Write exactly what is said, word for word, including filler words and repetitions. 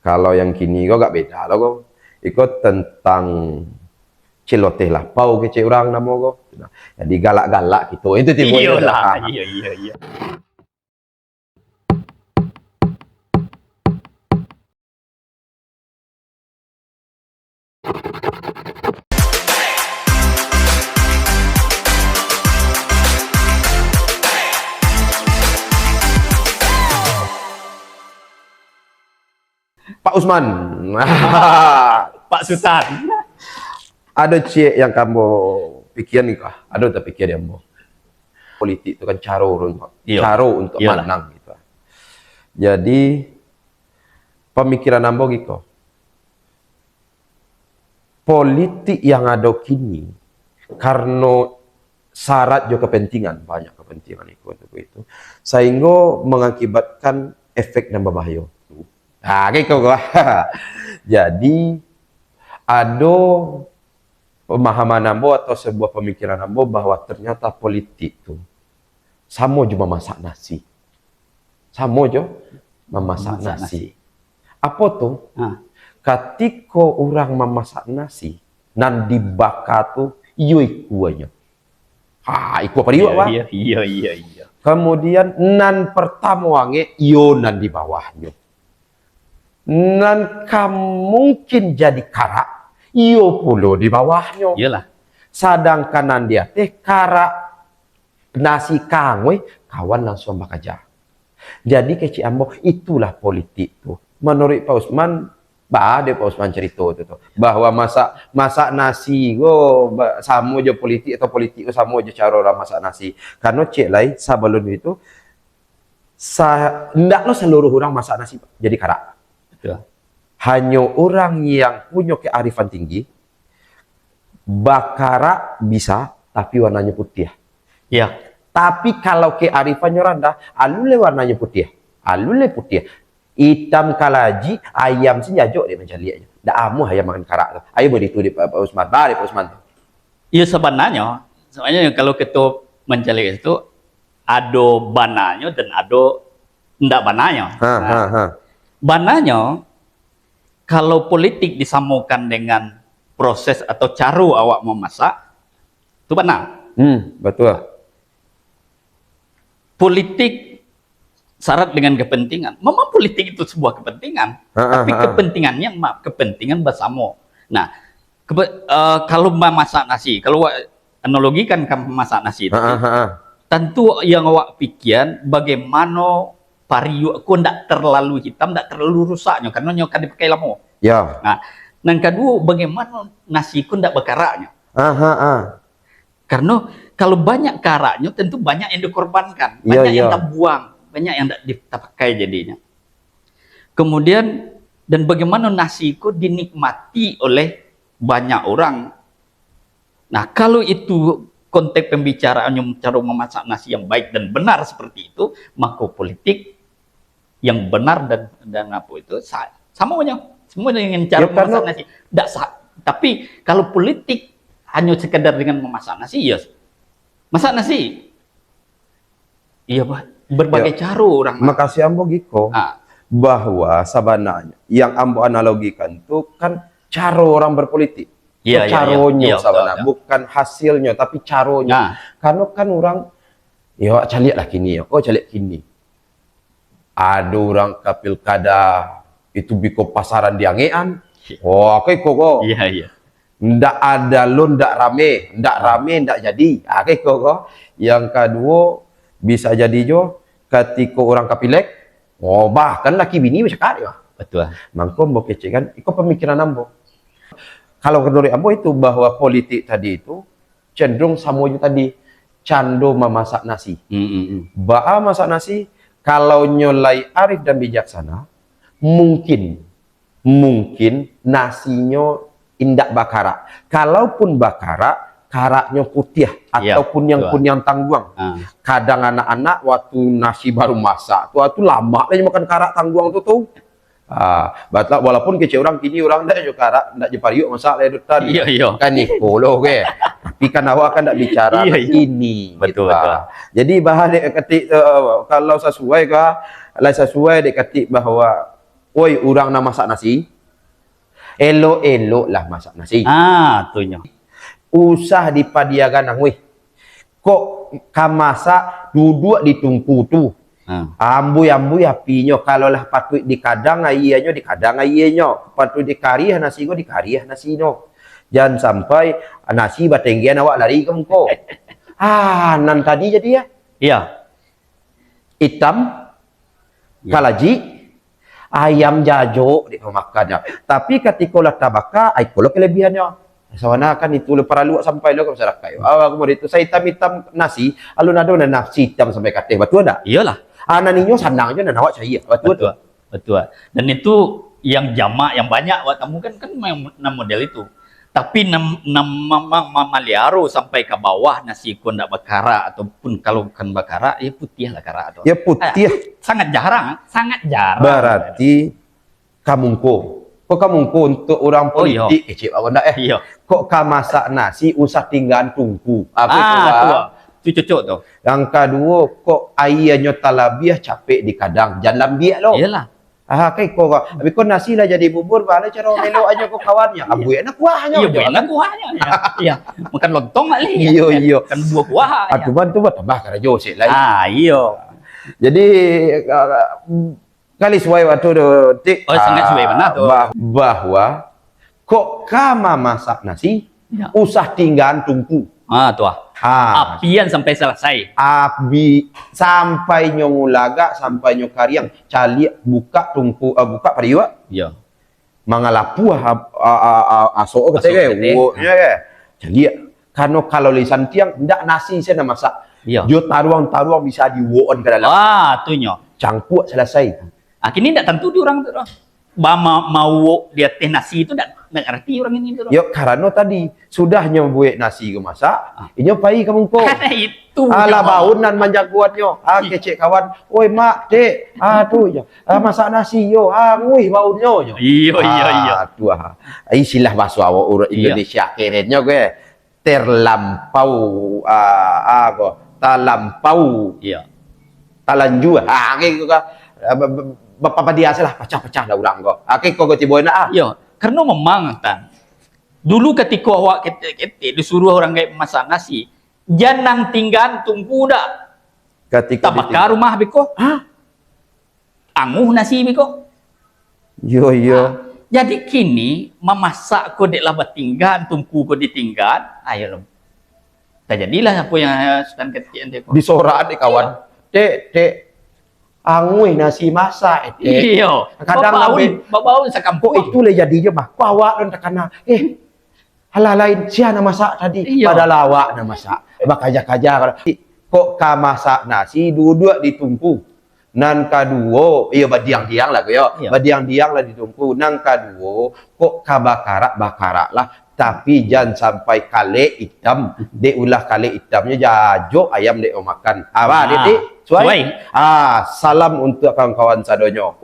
Kalau yang kini ko agak beda lo ko. Iko tentang celoteh lapau kecek urang namo ko. Nah, jadi galak-galak kito itu tibo. Iyolah, iyo, iyo, iyo. Pak Usman. Pak Sutan. Ado ciek yang kambo pikian ni kah? Ado tapikia di ambo. Politik tu kan caro, caro untuk manang gitu. Jadi, pamikiran ambo giko. Politik yang ado kini, karno syarat jo kepentingan, banyak kepentingan iko tu itu, sahinggo mengakibatkan efek nan berbahayo. Ah, kayak gitu. Jadi, ado pemahaman ambo atau sebuah pemikiran ambo bahwa ternyata politik tu samo jo mamasak nasi. Samo jo mamasak nasi. Apo tu? Ha. Katiko urang mamasak nasi, nan dibaka tu, iyo ikuanyo. Ha, ikua pariuak, Pak. Iyo, iyo, iyo, iyo. Kemudian, nan pertamo angek, iyo nan di bawahnyo. Nan ka mungkin jadi karak, iyo pulo di bawahnyo. Iyolah. Sadangkan nan di ateh karak, nasi ka anguih, kawan langsuang bakaja. Jadi kecek ambo, itulah politik tu. Manuruik Pak Usman, ba dek Pak Usman carito tu, tu. Bahwa masak, masak nasi ko ba-, samo jo politik atau politik ko samo jo caro urang masak nasi. Karano cek lai, sabalun itu, sa-, ndaklah saluruh urang masak nasi jadi karak. Betul. Hanyo urang yang punyo kearifan tinggi, bakarak bisa, tapi warnanyo putiah. Ya. Tapi kalau kearifannyo randah, alun lai warnanyo putiah. Alun lai putiah. Itam kalaji, ayam senjajok dek mancaliaknyo. Ndak amuah ayam makan karak tu. Ayo bari tu dek Pak, Pak Usman. Ba dek Pak Usman tu. Iyo, sabananyo, sabananyo kalau kito mancaliak itu, ado bananyo dan ado ndak bananyo. Ha, ha, ha. Bananyo, kalau politik disamokan dengan proses atau caro awak mamasak, tu bana. Hmm, betul. Politik syarat dengan kepentingan. Memang politik itu sebuah kepentingan, ha, ha, tapi ha, kepentingannya ma-, kepentingan bersama. Nah, kepe-, eh, kalau mamasak nasi, kalau awak analogikan ka mamasak nasi tadi, ha, ha, ha, tentu yang awak pikian bagaimana pariuak ko ndak terlalu hitam, ndak terlalu rusaknyo, karena nyo akan dipakai lamo. Ya. Nah, nan kaduo, bagaimana nasi ko ndak bakaraknyo. Ha, ha, ha. Karena kalau banyak karaknyo, tentu banyak yang dikorbankan, iya, banyak yang, iya, tabuang, banyak yang ndak di-, tapakai jadinyo. Kemudian, dan bagaimana nasi ko dinikmati oleh banyak orang. Nah, kalau itu konteks pembicaraannyo caro mamasak nasi yang baik dan benar seperti itu, maka politik yang benar dan, dan apa itu, sa-, samonyo. Samonyo dengan caro, ya, mamasak nasi. Ndak sa-, tapi kalau politik hanyo sekadar dengan mamasak nasi, ya, masak nasi. Iya, bah, berbagai, ya, caro urang. Makasih ambo giko, ha, bahwa sabananyo yang ambo analogikan tu kan caro urang berpolitik. Iya, iya, iya. Caronyo, iya, betul, sabananyo, betul, bukan hasilnyo, tapi caronyo. Nah. Karena kan urang, ya, caliak lah kini, ya. Oh, caliak kini. Ado urang ka pilkada, itu biko pasaran di angekan. Oh, kayak iko ko. Iya, iya. Ndak ado lo, ndak rame, ndak rame, ndak jadi. Ah, kayak iko ko. Yang kaduo, bisa jadi jo, katiko urang ka pilek, oh, bahkan laki bini bacakak yo. Betul. Mangko ambo kecek kan, iko pemikiran ambo. Kalau menurut ambo itu, bahwa politik tadi itu, cenderung samo jo tadi, cando mamasak nasi. Hmm, hmm, hmm. Baa masak nasi, kalau nyo lai arif dan bijaksana, mungkin, mungkin nasinyo indak bakarak. Kalaupun bakarak, karaknyo putiah, ya, ataupun yang, betul, kuniang tangguang. Ah. Kadang anak-anak waktu nasi baru masak tu, tu lamak lah makan karak tangguang tu, tu. Ah, batla-, walaupun kecek urang kini urang ndak jo karak, ndak jo pariuak masak lai, Dokter. Iya, iya. Kan iko lo, ke. Tapi kan awak kan ndak bicara, iya, iya, kini, betul, gitu, betul, ah. Jadi, bahan dek katik, eh, kalau sasuai ka, lai sasuai dek katik bahwa Woi, urang nan masak nasi, elok-eloklah masak nasi. Ah, tu nyo. Usah dipadiakan anguih. Kok ka masak, duduak di tungku tu. Ha. Ambuih-ambuih apinyo, kalau lah patuik dikadang aianyo, dikadang aianyo. Patuik dikariah nasi ko, dikariah nasinyo. Jan sampai nasi batenggean awak lari ka muko. Ah, nan tadi jadi ya. Iya. Itam, ya, kalajik, ayam jajok dek mamakannyo. Tapi katiko lah tabaka, ai ko lo kalebihannyo. Sabana kan itu lo paralu sampai lo ka masyarakat. Awak kemudian itu saitam-itam nasi, alun ado nan nasi itam sampai kateh, batua ndak? Iyolah. Ah, nan inyo sanang jo nan awak cari, batua tu? Batua. Batua. Dan itu yang jamak, yang banyak awak tamukan kan memang nan model itu. Tapi nan, nan ma-, ma-, ma-, mamaliaro sampai ka bawah nasi ko ndak bakarak, ataupun kalau kan bakarak, ya putiah lah karak tu. Ya putiah. Ah, sangat jarang, sangat jarang. Berarti ka muko. Kok ka muko untuk urang, oh, iyo, politik kecek awak ndak, eh? Iyo. Kok ka masak nasi usah tinggaan tungku. Apa itu, ah, Bang? Tu, ah. Tu cocok tu. Yang kaduo, kok aianyo talabiah capek dikadang, jan lambiak lo. Iyolah. Ah, kai ko, ko. Tapi ko nasi lah jadi bubur, baa caro melok ajo ko kawan nyo. Iyo. Ambuih nak kuahnyo. Iyo, jo, buih nak kuahnyo. Iyo. Iyo. Makan lontong lah, Li. Iyo, iyo. Kan buah kuah. Ah, iyo. Cuman tu batambah karajo sik lai. Ah, iyo. Jadi, ah, kali suai waktu tu, Tik. Oh, sangat suai bana tu. Bah-, bahwa kok ka mamasak nasi, ya, usah tinggaan tungku. Ah, tu ah. Ha. Apian sampai salasai. Api sampai nyo mulagak, sampai nyo kariang. Caliak buka tungku, ah, buka pariuak. Ya. Mangalapuah, ah, ah, ah, ah, asok kato. Asok kato. Uwok, ya, ya. Caliak. Karano kalau lisan tiang, ndak nasi se nan masak. Ya. Jo taruang-taruang bisa diuwok-an ka dalam. Ah, tu nyo. Cangkuak salasai. Ah, kini ndak tantu di urang tu doh. Ba-, ma-, mauwok di ateh nasi tu ndak, ndak ngarati urang ini tu doh. Yo, karano tadi, sudah nyo buek nasi ko masak, ah, inyo pai ka muko. Itu. Alah, jo. Baun nan manjagoannyo. Ah, kecek kawan, "Oi, Mak, Dek." Ah, tu jo. Ah, masak nasi yo. Ah, nguih baunnyo nyo. Iyo, iyo, iyo. Ah, tu ah. Istilah bahaso awak urang, iyo, Indonesia kerennyo ko, eh. Terlampau, ah, ah, ko, talampau. Iya. Talanjua. Ah, kayak gitu kan. Ah, ba-, ba-, ba-, ba-, dia salah, pacah-pacah lah urang ko. Ah, kayak kok tibo enak, ah. Iya, karena memang, Tan. Dulu ketika awak ketek-ketek disuruh orang gaek masak nasi, jan nang tinggaan tungku dak. Ketika tabaka ditinggaan rumah beko. Hah? Anguh nasi beko. Yo, yo. Ah, jadi kini mamasak ko dek lah batinggaan, tungku ko ditinggaan, ayo lo. Tajadilah apo yang, eh, Sutan ketek nanti ko. Disorak dek kawan. Iyo. Dek, dek. Anguih nasi masak, eh, dek. Iyo. Kadang babaun, babaun sakampuang. Kok itu lah jadi je mah. Kok awak lo takana. Eh, Alah, lain, sia nan masak tadi? Iyo. Padahal awak nan masak. Bakaja-kaja. Kok ka masak nasi, duduak di tungku. Nan kaduo, iyo, badiang-diang lah, yo. Iyo. Badiang-diang lah di tungku. Nan kaduo, kok ka bakarak, bakarak lah. Tapi jan sampai kalek itam. Dek ulah kalek itamnyo, jajok ayam dek makan. Apa, ah, dek, dek? Suai? Suai. Ah, salam untuk kawan-kawan sadonyo.